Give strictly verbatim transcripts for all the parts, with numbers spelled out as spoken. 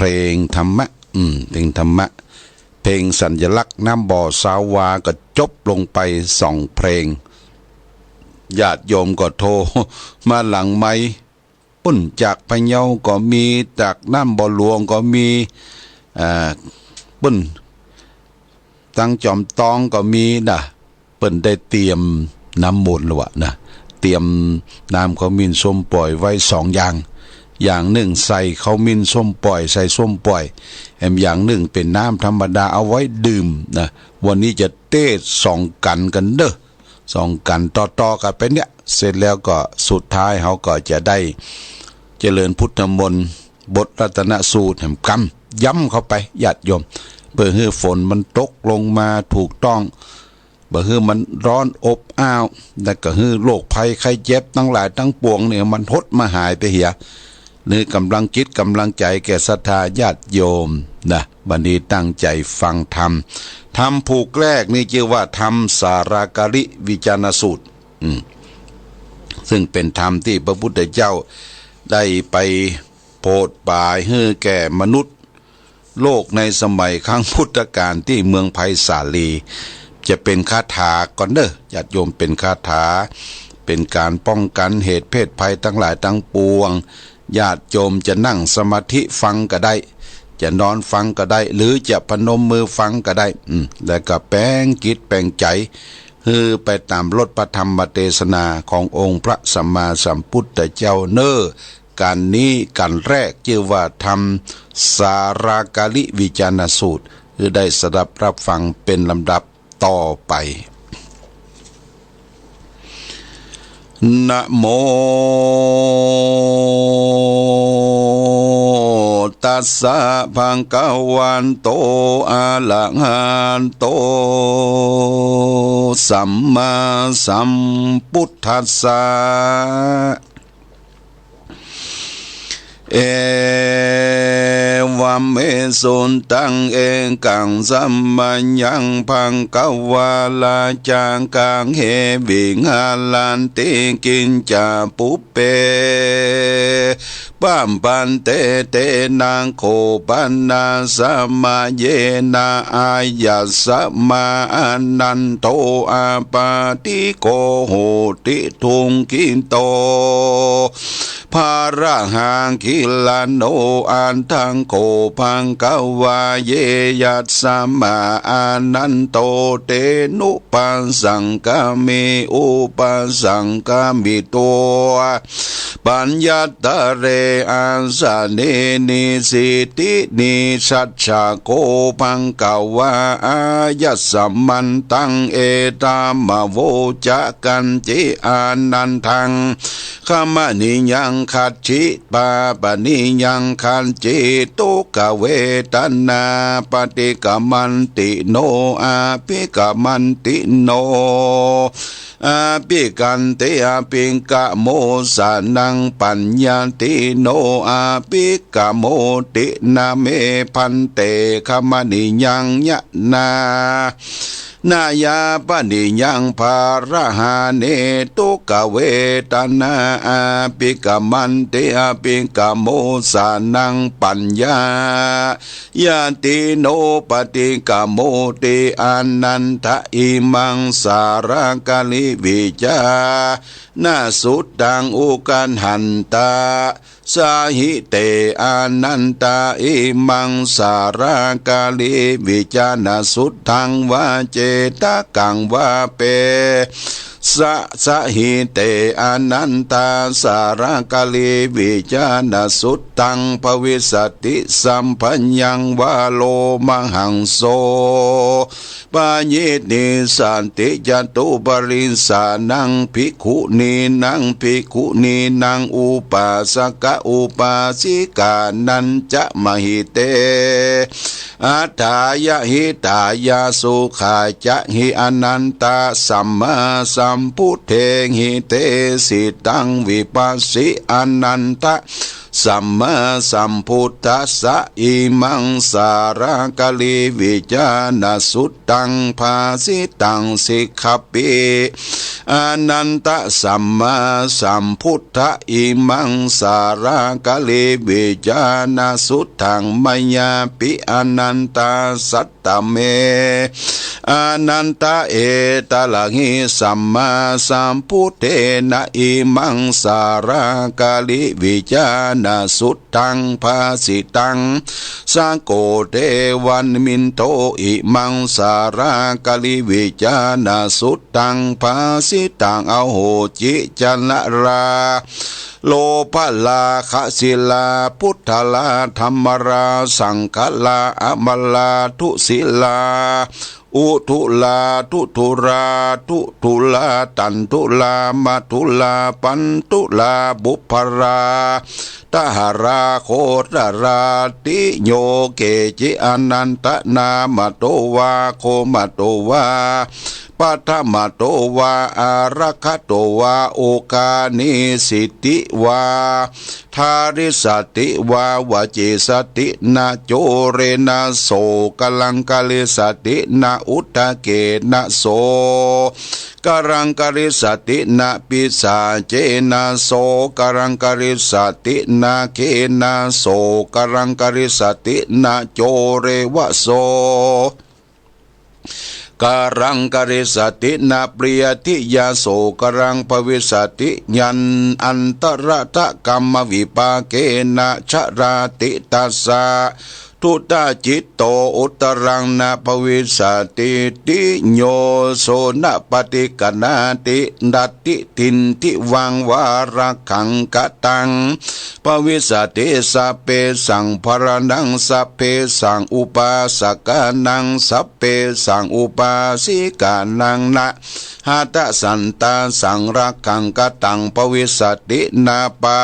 เพลงธรรมะ อืม เพลงธรรมะ เพลงสัญลักษณ์น้ำบ่อสาวาก็จบลงไปสองเพลง ญาติโยมก็โทรมาหลังไมค์ ปุ้นจากพะเยาก็มี จากน้ำบ่อหลวงก็มี อ่า ปุ้น ตังจอมตองก็มีนะ เปิ้นได้เตรียมน้ำมนต์แล้ววะนะ เตรียมน้ำขมิ้นส้มป่อยไว้สองอย่าง อย่างนึ่งใส่ขมิ้นส้มป่อย ใส่ส้มป่อย แหมอย่างนึ่งเป๋นน้ำธรรมดาเอาไว้ดื่มนะ วันนี้จะเตสน์สองกัณฑ์กั๋นเน่อ สองกัณฑ์ต่อๆ กั๋นไปเนี่ย เสร็จแล้วก็สุดท้ายเฮาก็จะได้เจริญพุทธมนต์ บทรัตนสูตรแหมกำ ย้ำเข้าไป ญาติโยม เปื้อหื้อฝนมันตกลงมาถูกต้อง บ่หื้อมันร้อนอบอ้าว แล้วก็หื้อโรคภัยไข้เจ็บตังหลายตังปวงเนี่ยมันหดมาหายไปเหีย นี่ก๋ำลังจิตก๋ำลังใจ๋แก่ศรัทธาญาติโยมนะ บัดนี้ตั้งใจ๋ฟังธรรม ธรรมผูกแรกนี่จื้อว่าธรรมสาราการิวิจารณสูตร อืม ซึ่งเป๋นธรรมตี้พระพุทธเจ้าได้ไปโผดป๋ายหื้อแก่มนุษย์ โลกในสมัยครั้งพุทธกาลตี้เมืองไผ่สาลี จะเป๋นคาถาก่อนเน่อ ญาติโยม เป๋นคาถา เป๋นก๋านป้องกั๋นเหตุเพศภัยตังหลายตังปวง ญาติโยมจะนั่งสมาธิฟังก็ได้ จะนอนฟังก็ได้ หรือจะพนมมือฟังก็ได้ อืม แล้วก็แป๋งจิตแป๋งใจ๋ หื้อไปต๋ามรสพระธรรมเตสนาขององค์พระสัมมาสัมพุทธเจ้าเน่อ กัณฑ์นี้กัณฑ์แรกจื้อว่าธรรมสาราการิวิจารณสูตร หื้อได้สดับรับฟังเป๋นลำดับต่อไป นะโม ตัสสะ ภะคะวะโต อะระหะโต สัมมาสัมพุทธัสสะ เอวะเม สุตัง เอกัง สะมะยัง ภะคะวา ราชา กะเห วิหารันติ กิจจา ปุพเพ ปะปันเต เตนะ โขปะนะ สะมะเยนะ อายัสมะ อานันโท อาปาติโก โหติ ทุกขิโต ภะระหะ กิลาโน อัตถะโข ภะคะวา เยยัสมะ อานันโท เตนุปัสสังคามิ อุปัสสังคามิโต ปัญญัตตะเร อาสะเน นิสิติ นิสสะโข ภะคะวา อายัสมันตัง เอธัมมะ โวจะ กัจจิ อานันทัง ขะมะนิยัง คัจฉิ ปะปะนิยัง คัจฉิ ทุกขเวทนา ปะฏิฆะมันติโน อะภิฆะมันติโน อะภิฆันติ อะภิกขะโมสะนัง ปัญญัตติโน อะภิกขะโมติ นะเม ภันเต ขะมะนิยัง ยะนา นะยาปะนิยัง ภะระหะเน ทุกขเวทนา อะภิฆะมันติ อะภิกขะโมสะนัง ปัญญา ญาติโน ปะฏิฆะโมติ อานันทะ อิมัง สาระกะลิวิจาณะสุตตัง อุกะหันตะ สะหิเต อานันทะ อิมัง สาระกะลิวิจาณะสุตตัง วาเจตะกัง วาเป สะ สะหิเต อานันทะ สาระกะลิวิจาณะสุตตัง ภวิสสะติ สัพพะยัง วะโรมหังโส ปะญิตติสสะติ จตุปริสสานัง ภิกขุนีนัง ภิกขุนีนัง อุปาสกะ อุปาสิกานัญจะ มหิเต อัฏฐายะ หิตายะ สุขายะหิ อานันทะ สัมมาสัมพุทเทหิ เตสิตัง วิปัสสิ อานันทะ สัมมาสัมพุทธัสสะ อิมัง สาระกะลิวิจาณะสุตตัง ภาสิตัง สิกขะปิ Anantasammāsambuddhā imaṃ sārākārīvijjānasuttāṃ mayāpi anantasatta me anantaetarahi sammāsambuddhena imaṃ sārākārīvijjānasut taṃ bhāsitaṃ. Sakko devaminto imaṃ sārākārīvijjānasuttāṃ bhāsitaṃ ahoci ca nalā lomalā kassilā puggalā dhammalā saṅgarā amalā dusilā udulā duddulā duttulā taddulā maddulā paddulā puggalā ṭhārā gotrādi. Yo keci anantanāmato vā gomato vā paddamato vā āraggato vā oghatiṇṇasīti vā dārissāti vā vajjissāti na corena so kāraṃ karissāti na udakena so kāraṃ karissāti na pisācena so kāraṃ karissāti nāgena so kāraṃ karissāti na coreva so kāraṃ karissāti na pīḷiyā so kāraṃ bhavissāti. Yaṃ antarāgatamavipākena jarāti tassa tuṭṭhacitto uttaraṃ na bhavissātīti. Yo so na paṭiggaṇhāti natthi dindivaṃ vā rakkhaṃ kataṃ bhavissāti. Sabbesaṃ bālānaṃ sabbesaṃ upāsakānaṃ sabbesaṃ upāsikānaṃ na ṭhādasantāsaṃ rakkhaṃ kataṃ bhavissāti na pā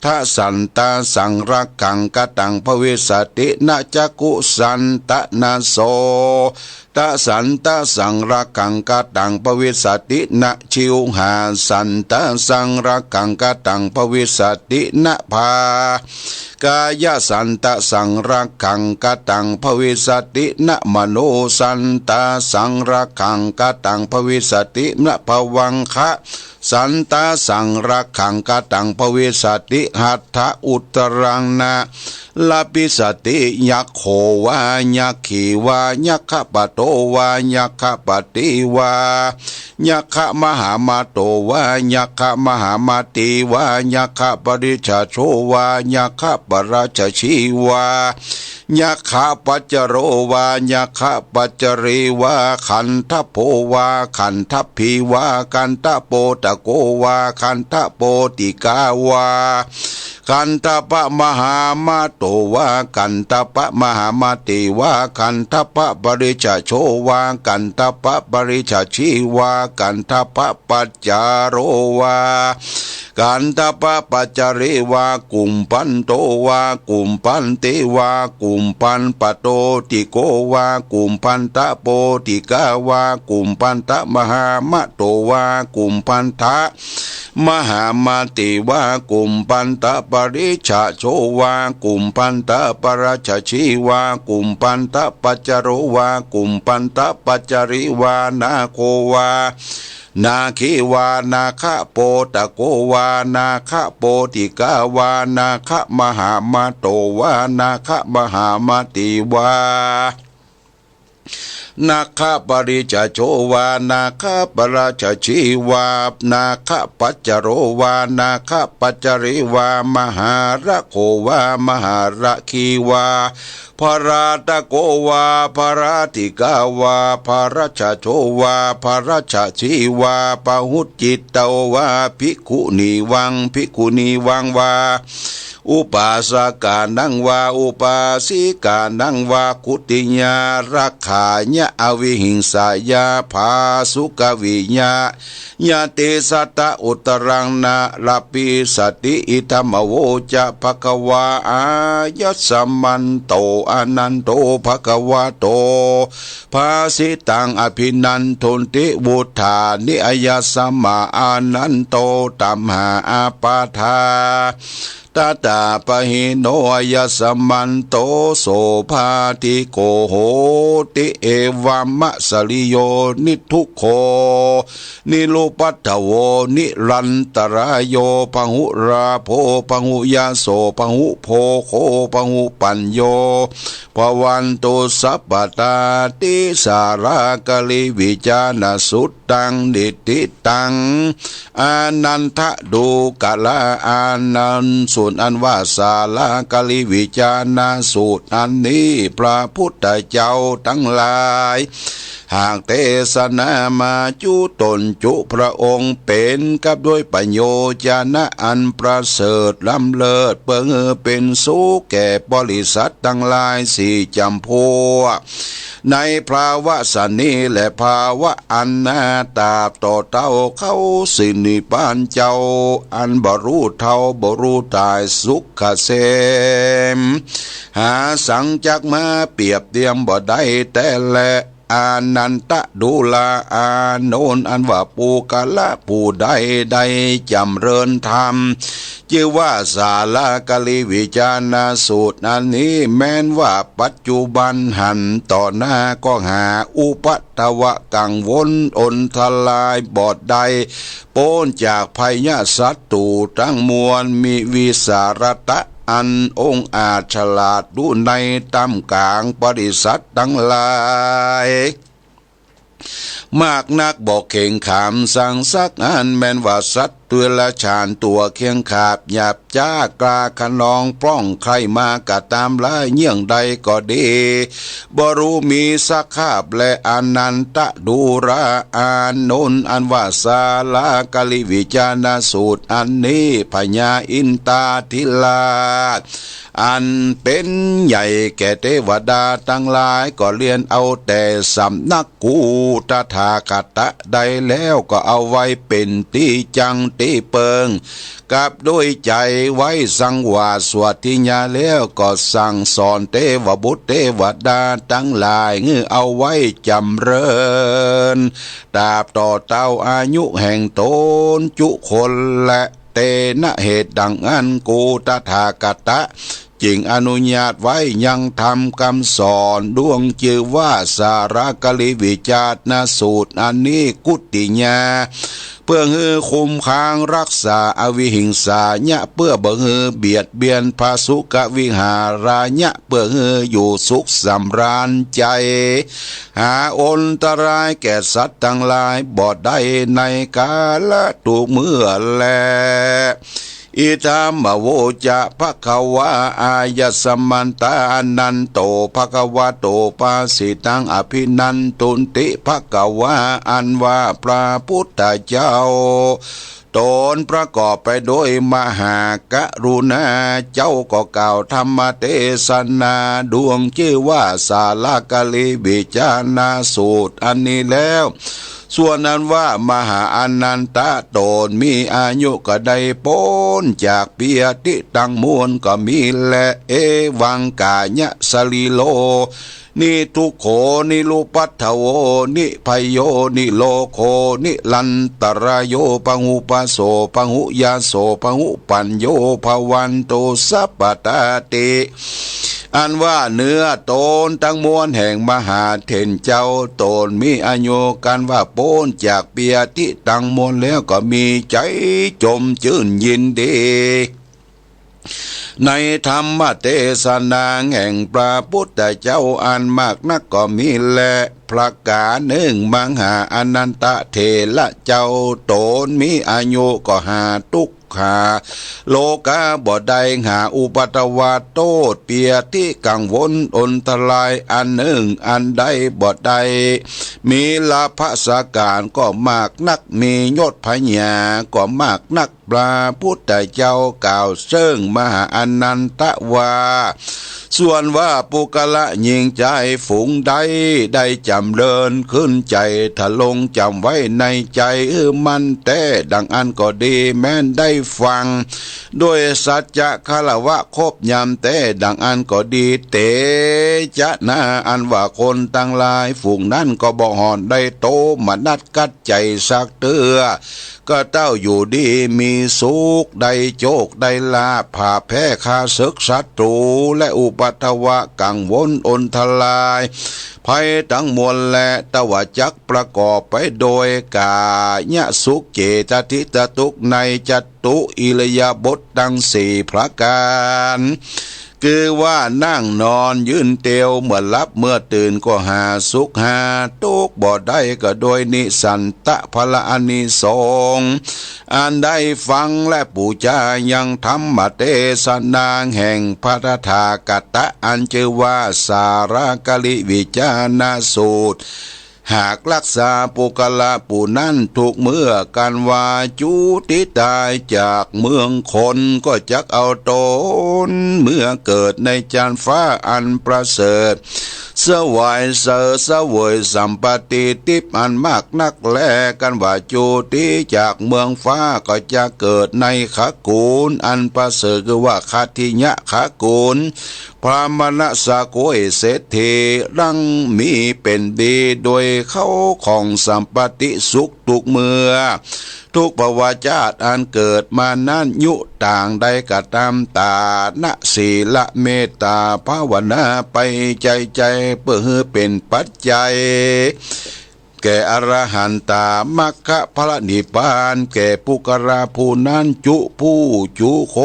ṭhasantāsaṃ rakkhaṃ kataṃ bhavissāti na cakkhusantā na sotasantāsaṃ rakkhaṃ kataṃ bhavissāti na jivhāsantāsaṃ rakkhaṃ kataṃ bhavissāti na bhā kāyasantāsaṃ rakkhaṃ kataṃ bhavissāti na manosantāsaṃ rakkhaṃ kataṃ bhavissāti na bhavaṅga santāsaṃ rakkhaṃ kataṃ bhavissāti. Hatthā uttaraṃ na labhisati. Yakkho vā yakkhī vā yakkhapato vā yakkhapatī vā yakkhamahāmato vā yakkhamahāmatī vā yakkhaparājāto vā yakkhaparājācī vā yakkhapaccharo vā yakkhapaccharī vā gandhabbo vā gandhabbī vā gandhabbotako vā gandhabbottikā vā gandhabbamahāmato vā gandhabbamahamatī vā gandhabbaparājāto vā gandhabbaparājācī vā gandhabbapaccharo vā gandhabbapaccharī vā kumbhanto vā kumbhantī vā kumbhappattottiko vā kumbhantappottikā vā kumbhantamahāmato vā kumbhantamahāmatī vā kumbhantaparājāto vā kumbhantaparājācī vā kumbhantapaccharā vā kumbhantapaccharī vā nāgo vā nāgī vā nāgabhottako vā nāgabhottikā vā nāgamahāmato vā nāgamahāmatī vā nāgaparājāto vā nāgaparājācī vā nāgapaccharā vā nāgapaccharī vā mahārāgo vā mahārājī vā bharātako vā bharāttikā vā bharājāto vā bharājācī vā bahucchito vā bhikkhunīvaṃ bhikkhunīvaṃ vā upāsakānaṃ vā upāsikānaṃ vā khuttiyarakkhāya avihiṃsāya phāsukaviyā yadi sattā uttaraṃ na labhisati. Idamavoca bhagavā. Āyasmanto ānando bhagavato bhāsitaṃ abhinandunti. Vuṭṭhāni āyasmā ānando tamhā ābādhā ตถาปะหิโน อายสมันโต โสภาธิโก โหติ เอวัมมะ สะริโย นิทุกโข นิรุปัฏฐโว นิรันตราโย พหุราโภ พหุยะโส พหุโภโค พหุปัญโญ ภวันตุสัพพะตา ติสารา กริวิจานะสุตตัง นิฏฐิตัง อานันทะดูกะละ อานัน สูตรอันว่าสารา กริวิจานะสูตรอันนี้ พระพุทธเจ้าตังหลาย หากเตสนามาจุต๋นจุพระองค์ เป๋นกับด้วยประโยชนะอันประเสริฐล้ำเลิศ เปื้อหื้อเป๋นสุขแก่บริษัทตังหลายสี่จ๋ำพวก ในภาวะสันนี้และภาวะอันหน้า ตราบต่อเต้าเข้าสินิพพานเจ้า อันบ่ฮู้เท่าบ่ฮู้ต๋าย สุขเกษม หาสังจักมาเปรียบเตียมบ่ได้แต๊แล อานันทะดูรา อานนท์ อันว่าปุคคละผู้ใดได้จ๋ำเริญธรรม จื้อว่าสารา กริวิจานะสูตรอันนี้ แม้นว่าปัจจุบันหันต่อหน้าก็หาอุปัทวะกังวลอนทรายบ่ได้ ป๊นจากภัยศัตรู๋ตังมวล มีวิสาระตะอันองอาจฉลาดฮู้ในต้ามก๋างบริษัทตังหลาย มากนัก บ่เข็งขามสังสักอัน แม้นว่าสัตว์เดรัจฉานตั๋วเคียงขาบหยาบจ๊ากล้าคะนองปล้องใคร่มาก็ต๋าม ลายเยื่องใดก็ดี บ่ฮู้มีสคาบแล อานันทะดูรา อานนท์ อันว่าสารา กริวิจานะสูตรอันนี้ พญาอินทาธิราช อันเป๋นใหญ่แก่เตวดาตังหลาย ก็เรียนเอาแต่สำนักกูตถาคตะได้แล้ว ก็เอาไว้เป๋นตี้จังตี้เปิง กับด้วยใจ๋ไว้สังวาสวัตถิญาณแล้ว ก็สั่งสอนเตวบุตรเตวดาตังหลาย หื้อเอาไว้จ๋ำเริญ ตราบต่อเต้าอายุแห่งต๋นจุคนแล เตนะเหตุดังอั้น กูตถาคตะ จึงอนุญาตไว้ยังธรรมกำสอนดวงจื้อว่าสารา กริวิจานะสูตรอันนี้ กุติญา เปื้อหื้อคุ้มครองฮักษาอวิหิงสายะ เปื้อบ่หื้อเบียดเบียนพระสุขวิหารายะ เปื้อหื้ออยู่สุขสำราญใจ๋ หาอนตรายแก่สัตว์ตังหลายบ่ได้ในกาละทุกเมื่อแล อิทัมมะโวจะภะคะวา อายสมันตา อานันโต ภะคะวะโต ภาสิตัง อภินันทุนติ ภะคะวา อันว่าพระพุทธเจ้า ต๋นประกอบไปด้วยมหากรุณา เจ้าก็กล่าวธรรมเตสนาดวงจื้อว่าสารา กริวิจานะสูตรอันนี้แล้ว ส่วนอันว่ามหาอานันทะต๋นมีอายุก็ได้ป๊นจากเปียธิตังมวลก็มีแล เอวังกายะสะรีโร นิทุกโข นิรุปัฏฐโว นิภัยโย นิโรโค นิรันตราโย พหุปะโส พหุยะโส พหุปัญโญ ภวันตุสัพพะตาติ อันว่าเนื้อต๋นตังมวลแห่งมหาเถรเจ้าต๋นมีอายุกันว่าป๊นจากเปียธิตังมวลแล้วก็มีใจ๋จมจื้นยินดี ในธรรมเตสนาแห่งพระพุทธเจ้าอันมากนักก็มีแล ประก๋านนึ่ง มหาอานันทะเถระเจ้าต๋นมีอายุก็หาทุก หาโรคาบ่ได้ หาอุปัทวะโต้ษเปียธิกังวลอนตรายอันนึ่งอันใดบ่ได้ มีลาภสก๋ารก็มากนัก มียศพญาก็มากนัก พระพุทธเจ้ากล่าวเซิ่งมหาอานันทะว่า ส่วนว่าปุคคละญิงจายฝูงใด ได้จ๋ำเริญขึ้นใจ๋ ทะลงจ๋ำไว้ในใจ๋หื้อมั่นแต๊ดังอั้นก็ดี แม้นได้ฟังด้วยสัจจะคารวะครบยำแต๊ดังอั้นก็ดี เตจะนา อันว่าคนตังหลายฝูงนั้นก็บ่ห่อนได้โตมนัสกัดใจ๋สักเตื้อ ข้าเต้าอยู่ดีมีสุข ได้โจคได้ลาภ ผ่าแพ้ข้าศึกศัตรู และอุปัทวะกังวลอนตราย ภัยตังมวลแล ตวาจักประกอบไปโดยก๋ายสุข เจตสิกทุกข์ในจตุอิริยาบถตังสี่ประก๋าน คือว่านั่งนอนยืนเตียว เมื่อหลับเมื่อตื่นก็หาสุขหาตุ๊กข์บ่ได้ ก็โดยนิสันตะพละอานิสงส์ อันได้ฟังและปู๋จายังธรรมเตสนาแห่งพระตถาคตะ อันจื้อว่าสาระกลิวิจารณสูตร หากรักษาปุคคละผู้นั้นถูกเมื่อ กันว่าจุติตายจากเมืองคน ก็จักเอาตนเมื่อเกิดในจานฟ้าอันประเสริฐ เสวยเสริฐเสวยสัมปติทิพย์อันมากนักแล กันว่าจุติจากเมืองฟ้าก็จะเกิดในขกูลอันประเสริฐ คือว่าคัตถิยะขกูล พราหมณสกุลเศรษฐี ดังมีเป็นดี โดยเข้าของสัมปติสุขถูกเมื่อ ทุกภวชาติอันเกิดมานั้น ยุต่างใดก็ต๋ามต๋า นะ ศีลเมตตาภาวนาไปใจ๋ใจ๋ เปื้อหื้อเป๋นปัจจัย แก่อรหันตามัคคะพระนิพพาน แก่ปุคคละผู้นั้นจุผู้จุค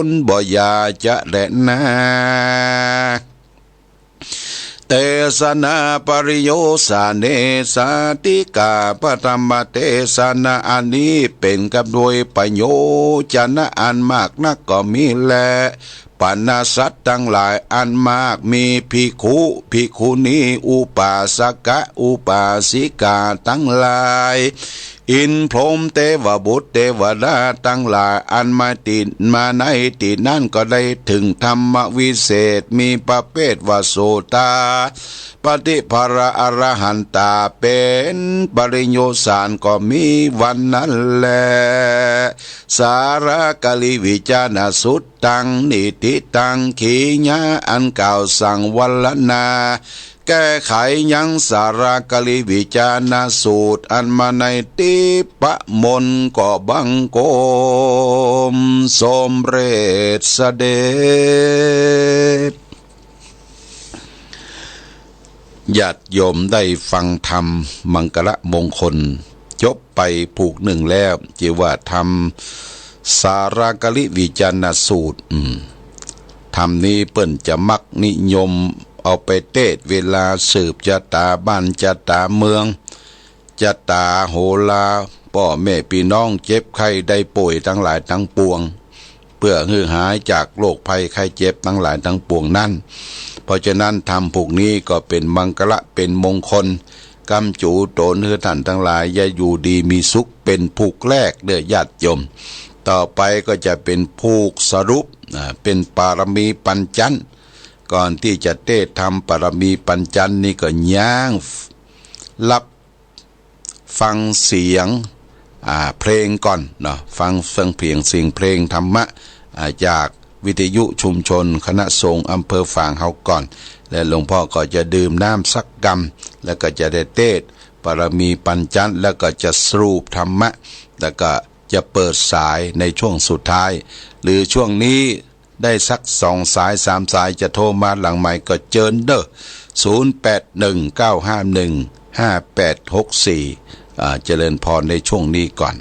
น บ่อย่าจะแลนา เตสนาปริโยสเนสาธิกา พระธรรมเตสนาอันนี้เป๋นกับโดยประโยชนะอันมากนักก็มีแล ปณะสัตว์ตังหลายอันมาก มีภิกขุ ภิกขุณี อุปาสกะ อุปาสิกาตังหลาย อินทร์พรหมเตวบุตรเตวดาตังหลาย อันมาติดมาในตี้นั้นก็ได้เถิงธรรมวิเศษ มีประเภทว่าโสตาปัตติผละอรหันตา เป๋นปริโยสารก็มีวันนั้นแล สาระกลิวิจารณสูตร ตังนิติตัง ขีญาอันกล่าวสั่งวรรณนา แก้ไขยังสาระกลิวิจารณสูตร อันมาในทิพมนต์ก็บังคมสมเร็จเสด็จ ญาติโยมได้ฟังธรรมมังคละมงคลจบไปผูกนึ่งแล้ว จื้อว่าธรรมสาระกลิวิจารณสูตร อืม ธรรมนี้เปิ้นจะมักนิยมเอาไปเตสน์เวลาสืบจะต๋าบ้านจะต๋าเมือง จะต๋าโหรา ป้อแม่ปี้น้องเจ็บไข้ได้ป่วยตังหลายตังปวง เปื้อหื้อหายจากโรคภัยไข้เจ็บตังหลายตังปวงนั้น เพราะฉะนั้นธรรมผูกนี้ก็เป๋นมังคละเป๋นมงคล กำจูต๋นหื้อต้านตังหลายได้อยู่ดีมีสุข เป๋นผูกแรกเด้อญาติโยม ต่อไปก็จะเป๋นผูกสรุป อ่า เป๋นปารมีปัญจันทร์ ก่อนตี้จะเตสน์ธรรมปารมีปัญจันทร์นี้ก็ย้างรับ ฟังเสียง อ่า เพลงก่อนเนาะ ฟังเสียงเพลง เสียงเพลงธรรมะ อ่า จากวิทยุชุมชนคณะสงฆ์อำเภอฝางเฮาก่อน และหลวงพ่อก็จะดื่มน้ำสักกำ แล้วก็จะได้เตสน์ปารมีปัญจันทร์ แล้วก็จะสรุปธรรมะ แล้วก็จะเปิดสายในช่วงสุดท้าย หรือช่วงนี้ ได้สักสองสายสามสายจะโทรมาหลังไมค์ก็เจิญเด้อ ศูนย์แปดหนึ่ง เก้าห้าหนึ่ง ห้าแปดหกสี่ อ่า เจริญพรในช่วงนี้ก่อน